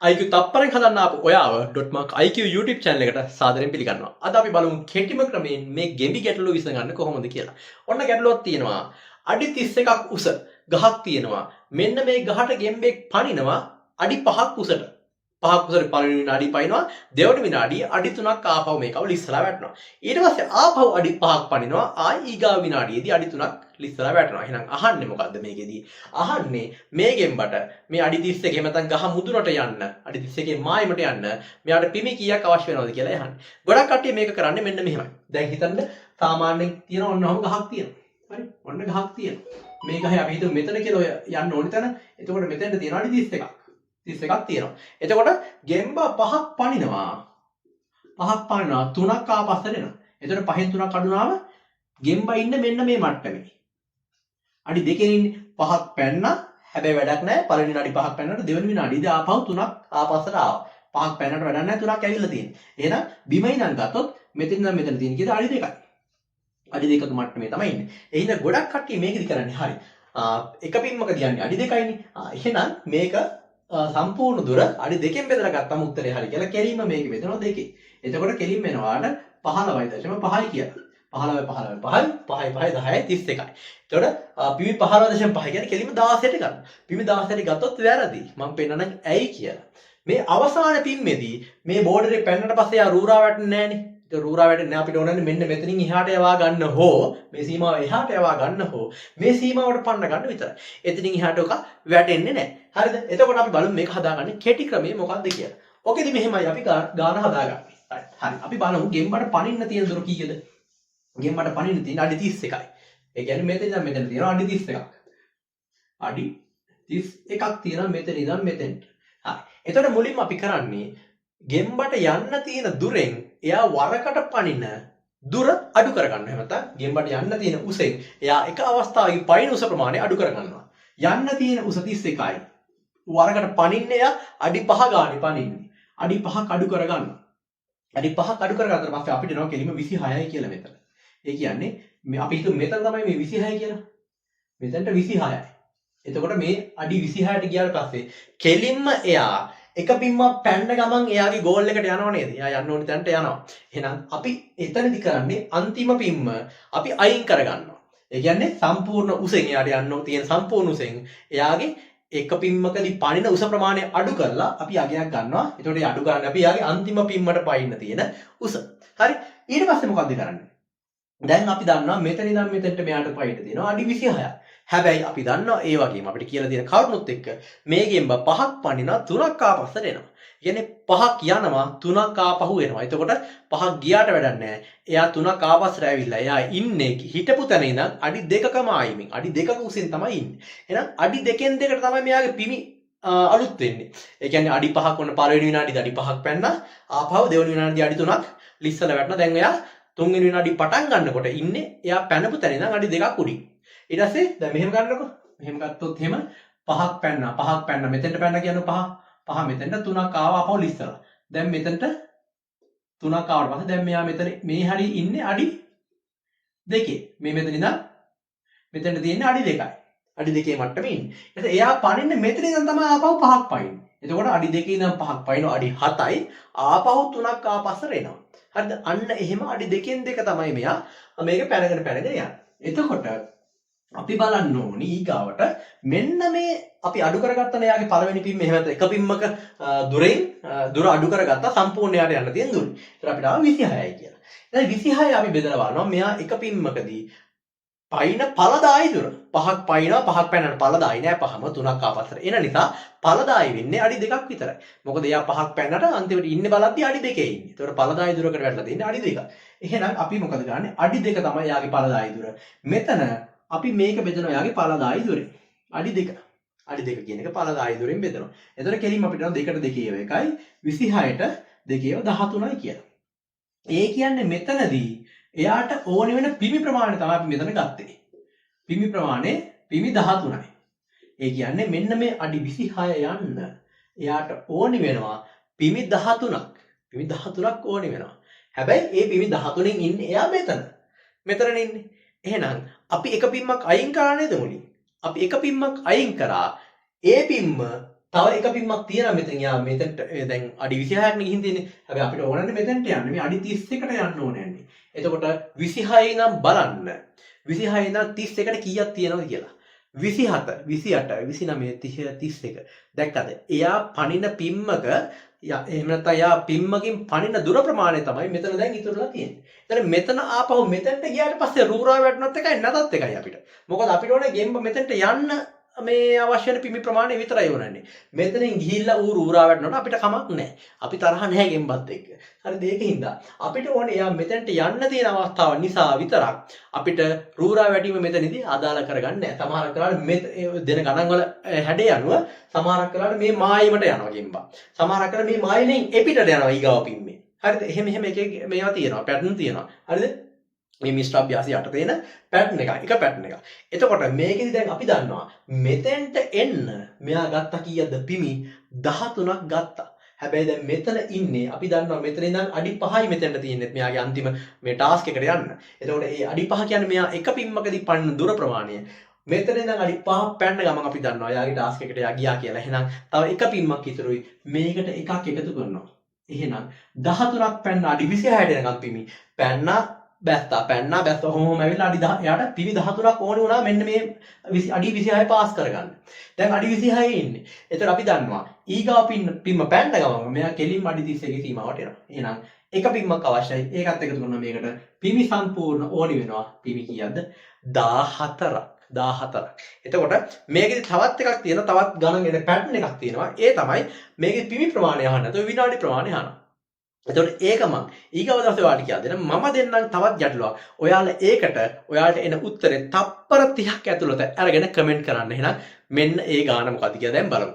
IQ තප්පරෙන් හදන්න ආපු ඔයාව .mark IQ YouTube channel එකට සාදරයෙන් පිළිගන්නවා. අද අපි බලමු කෙටිම ක්‍රමයෙන් මේ ගෙඹි ගැටලුව විසඳගන්න කොහොමද කියලා. ඔන්න ගැටලුවක් තියෙනවා. අඩි 31ක් උස ගහක් තියෙනවා. මෙන්න මේ ගහට ගෙම්බෙක් පනිනවා අඩි 5ක් උසට. 5ක් උසට පළවෙනි විනාඩිය පනිනවා. දෙවන විනාඩිය අඩි 3ක් ආපහු මේකව ලිස්සලා වැටෙනවා. ඊට පස්සේ ආපහු අඩි 5ක් පනිනවා. ආයි ඊගාව විනාඩියේදී අඩි 3ක් ලිස්සලා වැටෙනවා. එහෙනම් අහන්නේ මොකද්ද මේකෙදී? අහන්නේ මේ ගෙම්බට මේ අඩි 31 එහෙම නැත්නම් ගහ මුදුනට යන්න, අඩි 31 මායිමට යන්න මෙයාට පිමි කීයක් අවශ්‍ය වෙනවද කියලා අහන්නේ. ගොඩක් කට්ටිය මේක කරන්නේ මෙන්න මෙහෙමයි. දැන් හිතන්න සාමාන්‍යයෙන් තියෙන ඔන්න ඔහොම ගහක් තියෙනවා. හරි? ඔන්න ගහක් තියෙනවා. මේ ගහේ අපි හිතමු මෙතන කියලා ඔය යන්න ඕනි තැන. එතකොට මෙතෙන්ට තියෙනවා අඩි 31ක්. 31ක් තියෙනවා. එතකොට ගෙම්බ 5ක් පනිනවා. 5ක් පනිනවා, 3ක් ආපස්සට එනවා. එතකොට 5න් 3ක් අඩු වුණාම ගෙම්බ ඉන්න මෙන්න මේ මට්ටමේ. අඩි දෙකෙන් ඉන්නේ. 5ක් පැන්නා. හැබැයි වැඩක් නැහැ. පළවෙනි විනාඩි 5ක් පැන්නට දෙවෙනි විනාඩියේදී ආපහු 3ක් ආපස්සට ආවා. 5ක් පැන්නට වැඩක් නැහැ, 3ක් ඇවිල්ලා තියෙන්නේ. එහෙනම් බිම ඉඳන් ගත්තොත් මෙතන ඉඳන් මෙතන තියෙන කීයද? අඩි 2යි. අඩි 2ක මට්ටමේ තමයි ඉන්නේ. ඒ හින්දා ගොඩක් කට්ටිය මේකදි කරන්නේ හරි. එක පිම්මක දියන්නේ අඩි 2යිනේ. එහෙනම් මේක සම්පූර්ණ දුර අඩි 2න් බෙදලා ගත්තම උත්තරේ හරි කියලා කෙලින්ම මේක බෙදනවා 2. එතකොට කෙලින්ම එනවා 15.5යි කියලා. 15 15 5යි 5 5 10යි 31යි. එතකොට පිමි 15.5 කියන්නේ කෙලින්ම 16ට ගන්න. පිමි 16ට ගත්තොත් වැරදි. මම පෙන්නන්නම් ඇයි කියලා. මේ අවසාන පිම්මේදී මේ බෝඩරේ පැන්නට පස්සේ යා රූරා වැටෙන්නේ නෑනේ. ඒක රූරා වැටෙන්නේ නෑ. අපිට ඕනන්නේ මෙන්න මෙතනින් එහාට යවා ගන්න හෝ මේ සීමාව එහාට යවා ගන්න හෝ මේ සීමාවට පන්න ගන්න විතරයි. එතනින් එහාට ඔක වැටෙන්නේ නෑ. හරිද? එතකොට අපි බලමු මේක හදාගන්නේ කෙටි ක්‍රමය මොකක්ද කියලා. ඔකෙදි මෙහෙමයි අපි ගාන හදාගන්නේ. හරි. අපි බලමු ගෙම්බට පනින්න තියෙන දුර කීයද? ගෙම්බට පනින්න තියෙන අඩි 31යි. ඒ කියන්නේ මෙතන ඉඳන් මෙතන තියෙනවා අඩි 31ක්. අඩි 31ක් තියෙනවා මෙතන ඉඳන් මෙතෙන්ට. හරි. එතකොට මුලින්ම අපි කරන්නේ ගෙම්බට යන්න තියෙන දුරෙන් එයා වරකට පනින දුර අඩු කරගන්න. එහෙම නැත්නම් ගෙම්බට යන්න තියෙන උසෙන් එයා එක අවස්ථාවක පනින උස ප්‍රමාණය අඩු කරගන්නවා. යන්න තියෙන උස 31යි. වරකට පනින්නේ එයා අඩි 5 ගානේ පනින්නේ. අඩි 5ක් අඩු කරගන්නවා. අඩි 5ක් අඩු කරගත්තට පස්සේ අපිට එනවා කෙලින්ම 26යි කියලා මෙතන. ඒ කියන්නේ මේ අපි හිතමු මෙතන තමයි මේ 26 කියලා. මෙතනට 26යි. එතකොට මේ අඩි 26ට ගියාට පස්සේ කෙලින්ම එයා එක පිම්මක් පැන්න ගමන් එයාගේ ගෝල් එකට යනව නේද? එයා යන්න ඕනි තැනට යනවා. එහෙනම් අපි එතනදි කරන්නේ අන්තිම පිම්ම අපි අයින් කරගන්නවා. ඒ කියන්නේ සම්පූර්ණ උසෙන් එයාට යන්න ඕන තියෙන සම්පූර්ණ උසෙන් එයාගේ එක පිම්මකදී පනින උස ප්‍රමාණය අඩු කරලා අපි අගයක් ගන්නවා. එතකොට ඒ අඩු කරන්නේ අපි එයාගේ අන්තිම පිම්මට පනින්න තියෙන උස. හරි. ඊට පස්සේ මොකද්ද කරන්නේ? දැන් අපි දන්නවා මෙතන ඉඳන් මෙතනට මෙයාට පනින්න තියෙනවා අඩි 26ක්. හැබැයි අපි දන්නවා ඒ වගේම අපිට කියලා තියෙන කරුණුත් එක්ක මේ ගෙම්බ 5ක් පනිනවා 3ක් ආපස්සට එනවා. කියන්නේ 5ක් යනවා 3ක් ආපහු එනවා. එතකොට 5ක් ගියාට වැඩක් නෑ. එයා 3ක් ආපස්සට ඇවිල්ලා එයා ඉන්නේ හිටපු තැන ඉඳන් අඩි 2කම ආයිමින් අඩි 2ක උසින් තමයි ඉන්නේ. එහෙනම් අඩි 2න් 2කට තමයි මෙයාගේ පිමි අලුත් වෙන්නේ. ඒ කියන්නේ අඩි 5ක් ඔන්න පළවෙනි විනාඩියේදී අඩි 5ක් පැන්නා. ආපහු දෙවෙනි විනාඩියේදී අඩි 3ක් ලිස්සලා වැටුණා. දැන් එයා තුන්වෙනි විනාඩි පටන් ගන්නකොට ඉන්නේ එයා පැනපු තැන ඉඳන් අඩි 2ක් උඩින්. ඊට පස්සේ දැන් මෙහෙම ගන්නකො. මෙහෙම ගත්තොත් එහෙම 5ක් පැන්නා, 5ක් පැන්නා, මෙතෙන්ට පැන්නා කියන්නේ 5. 5 මෙතෙන්ට 3ක් ආවා ආපහු ලිස්සලා. දැන් මෙතෙන්ට 3ක් ආවට පස්සේ දැන් මෙයා මෙතන මේ හරිය ඉන්නේ අඩි 2. මේ මෙතන ඉඳන් මෙතෙන්ට තියෙන්නේ අඩි 2යි. අඩි 2 මට්ටමේ ඉන්නේ. ඊට පස්සේ එයා පනින්නේ මෙතන ඉඳන් තමයි ආපහු 5ක් පනින්නේ. එතකොට අඩි 2 ඉඳන් 5ක් පනිනවා අඩි 7යි. ආපහු 3ක් ආපස්සට එනවා. හරිද? අන්න එහෙම අඩි 2න් 2 තමයි මෙයා මේක පැනගෙන පැනගෙන යන්නේ. එතකොට අපි බලන්න ඕනි ඊගාවට මෙන්න මේ අපි අඩු කරගත්තනේ එයාගේ පළවෙනි පිම්ම, එහෙම නැත්නම් එක පිම්මක දුරෙන් දුර අඩු කරගත්තා සම්පූර්ණ එයාට යන්න තියෙන දුර. ඒතර අපිට ආව 26යි කියලා. දැන් 26 අපි බෙදලා බලනවා මෙයා එක පිම්මකදී පයින් ඵලදායි දුර. 5ක් පයින්නවා, 5ක් පැනනට ඵලදායි නෑ, පහම 3ක් ආපස්සට එන නිසා ඵලදායි වෙන්නේ අඩි 2ක් විතරයි. මොකද එයා 5ක් පැනනට අන්තිමට ඉන්නේ බලද්දි අඩි 2 ඉන්නේ. ඒතකොට ඵලදායි දුරකට වැටලා තියෙන්නේ අඩි 2ක්. එහෙනම් අපි මොකද කරන්නේ? අඩි 2 තමයි එයාගේ ඵලදායි දුර. මෙතන අපි මේක බෙදනවා එයාගේ ඵලදායි දුරෙන්. අඩි 2. අඩි 2 කියන එක ඵලදායි දුරෙන් බෙදනවා. එතකොට කෙලින්ම අපිට එනවා 2ට 2 ඒව 1යි 26ට 2 ඒව 13යි කියලා. ඒ කියන්නේ මෙතනදී එයාට ඕන වෙන පිමි ප්‍රමාණය තමයි අපි මෙතන ගත්තේ. පිමි ප්‍රමාණය පිමි 13යි. ඒ කියන්නේ මෙන්න මේ අඩි 26 යන්න එයාට ඕනි වෙනවා පිමි 13ක්. පිමි 13ක් ඕනි වෙනවා. හැබැයි ඒ පිමි 13න් ඉන්නේ එයා මෙතන. මෙතනනේ ඉන්නේ. එහෙනම් අපි එක පිම්මක් අයින් කරා නේද මුලින්? අපි එක පිම්මක් අයින් කරා. ඒ පිම්ම තව එක පිම්මක් තියෙනවා මෙතන. යා මෙතනට දැන් අඩි 26ක් නේ ගිහින් තියෙන්නේ. හැබැයි අපිට ඕනන්නේ මෙතනට යන්න. මේ අඩි 31ට යන්න ඕනේ යන්නේ. එතකොට 26 ඉඳන් බලන්න. 26 ඉඳන් 31ට කීයක් තියෙනවද කියලා. 27, 28, 29, 30, 31. දැක්කද? එයා පනින පිම්මක එහෙම නැත්නම් එයා පිම්මකින් පනින දුර ප්‍රමාණය තමයි මෙතන දැන් ඉතුරුලා තියෙන්නේ. එතන මෙතන ආපහු මෙතනට ගියාට පස්සේ රූරා වැටුණත් එකයි නැතත් එකයි අපිට. මොකද අපිට ඕනේ ගෙම්බ මෙතනට යන්න මේ අවශ්‍ය වෙන පිමි ප්‍රමාණය විතරයි ඕනන්නේ. මෙතනින් ගිහිල්ලා ඌ රූරා වැටුණාට අපිට කමක් නැහැ. අපි තරහ නැහැ ගෙම්බත් එක්ක. හරිද? ඒක හින්දා අපිට ඕනේ එයා මෙතනට යන්න තියෙන අවස්ථාව නිසා විතරක් අපිට රූරා වැටීම මෙතනදී අදාළ කරගන්නේ නැහැ. සමහරක් වෙලාවට මේ දෙන ගණන් වල හැඩය අනුව සමහරක් වෙලාවට මේ මායිමට යනවා ගෙම්බා. සමහරක් වෙලාවට මේ මායිමෙන් එපිටට යනවා ඊගාව පිම්මේ. හරිද? එහෙම එහෙම එක එක මේවා තියෙනවා. පැටර්න් තියෙනවා. හරිද? මේ මිශ්‍ර අභ්‍යාසය යටතේ තියෙන පැටර්න් එක, එක පැටර්න් එකක්. එතකොට මේකෙදි දැන් අපි දන්නවා මෙතෙන්ට එන්න මෙයා ගත්තා කීයක්ද පිමි 13ක් ගත්තා. හැබැයි දැන් මෙතන ඉන්නේ අපි දන්නවා මෙතන ඉඳන් අඩි 5යි මෙතෙන්ට තියෙන්නේ මෙයාගේ අන්තිම මේ ටාස්ක් එකට යන්න. එතකොට ඒ අඩි 5 කියන්නේ මෙයා එක පිම්මකදී පන්න දුර ප්‍රමාණය. මෙතන ඉඳන් අඩි 5ක් පැන්න ගමන් අපි දන්නවා එයාගේ ටාස්ක් එකට එයා ගියා කියලා. එහෙනම් තව එක පිම්මක් ඉතුරුයි. මේකට එකක් එකතු කරනවා. එහෙනම් 13ක් පැන්න අඩි 26ට එනකම් පිමි පැන්නා බැස්තා පැන්නා බැස්තා ඔහොම ඔහොම ඇවිල්ලා අඩි 10 එයාට පිමි 13ක් ඕනේ වුණා මෙන්න මේ අඩි 26 පාස් කරගන්න. දැන් අඩි 26 ඉන්නේ. එතකොට අපි දන්නවා ඊගාව පිම්ම පැන්න ගමන් මෙයා කෙලින්ම අඩි 31 සීමාවට එනවා. එහෙනම් එක පිම්මක් අවශ්‍යයි. ඒකත් එකතු කරනවා මේකට පිමි සම්පූර්ණ ඕනි වෙනවා. පිමි කීයක්ද? 14ක්. 14ක්. එතකොට මේකෙදි තවත් එකක් තියෙනවා. තවත් ගණන් එන පැටර්න් එකක් තියෙනවා. ඒ තමයි මේකේ පිමි ප්‍රමාණය අහන්න නැතුව විනාඩි ප්‍රමාණය අහනවා. එතකොට ඒක මං ඊගව දවසේ ඔයාලට කියලා දෙන්න. මම දෙන්නම් තවත් ගැටලුවක්. ඔයාලා ඒකට ඔයාලට එන උත්තරේ තප්පර 30ක් ඇතුළත අරගෙන කමෙන්ට් කරන්න. එහෙනම් මෙන්න ඒ ගාන මොකද්ද කියලා දැන් බලමු.